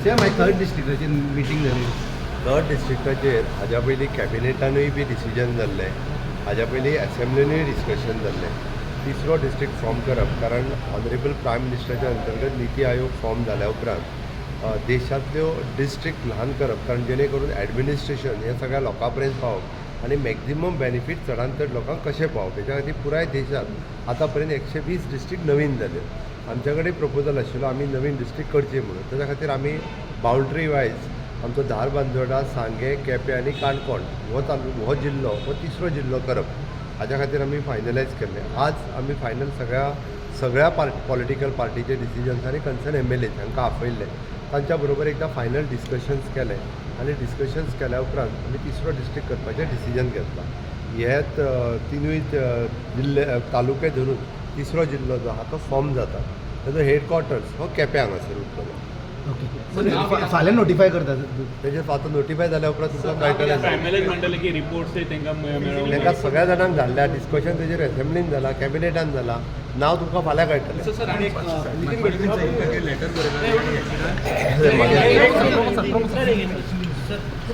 ते मागीर third डिस्ट्रिक्टाची meeting जाली. थर्ड डिस्ट्रिक्टाचेर हाज्या पयलीं कॅबिनेटानूय बी डिसिजन जाल्लें, हाज्या पयलीं एसेंब्लिनूय डिस्कशन जाल्लें, तिसरो डिस्ट्रिक्ट फॉर्म करप. कारण ऑनरेबल प्रायम मिनिस्टराच्या अंतर्गत निती आयोग फॉर्म जाल्या उपरांत देशांतल्यो डिस्ट्रिक्ट ल्हान करप, कारण जेणे करून एडमिनिस्ट्रेशन हें सगळ्या लोकां पर्यंत पावप आनी मॅक्झिमम बेनिफीट चडांत चड लोकांक कशें पावप, हेच्या खातीर पुराय देशांत आतां पर्यंत 120 डिस्ट्रिक्ट नवीन जाले. आमच्या कडेन प्रपोजल आशिल्लो आमी नवीन डिस्ट्रिक्ट करचे म्हणून. ताच्या खातीर आमी बाउंड्री वायज आमचो धारबांदोडा, सांगें, केपें आनी काणकोण हो तालु हो जिल्लो हो तिसरो जिल्लो करप, हाज्या खातीर आमी फायनलायज केल्लें. आज आमी फायनल सगळ्या सगळ्या पॉलिटिकल पार्टीचे डिसिजन्स आनी कन्सर्न एमएलए हांकां आपयल्ले. तांच्या बरोबर एकदां फायनल डिस्कशन्स केले आनी डिस्कशन्स केल्या उपरांत आमी तिसरो डिस्ट्रिक्ट करपाचें डिसिजन घेतलां. हे तिनूय जिल्ले, तालुके धरून तिसरो जिल्लो जो आहा तो फॉर्म जाता. ताजो हेडक्वॉर्टर्स हो केप्यां हांगासर उरतलो. ओके, फाल्यां नोटिफाय करता? तेजेर आतां नोटिफाय जाल्या उपरांत तुमकां कळटलें. एमएलए म्हणटले की रिपोर्ट्स तांकां मेळोंक. तांकां सगळ्या जाणांक धाडल्या. डिस्कशन तेजेर असेंब्लीन जाला, कॅबिनेटान जाला. नांव तुमकां फाल्यां कळटलें. सर, आणि एक नितीन गडकरींचा लेटर बरयला. मागीर.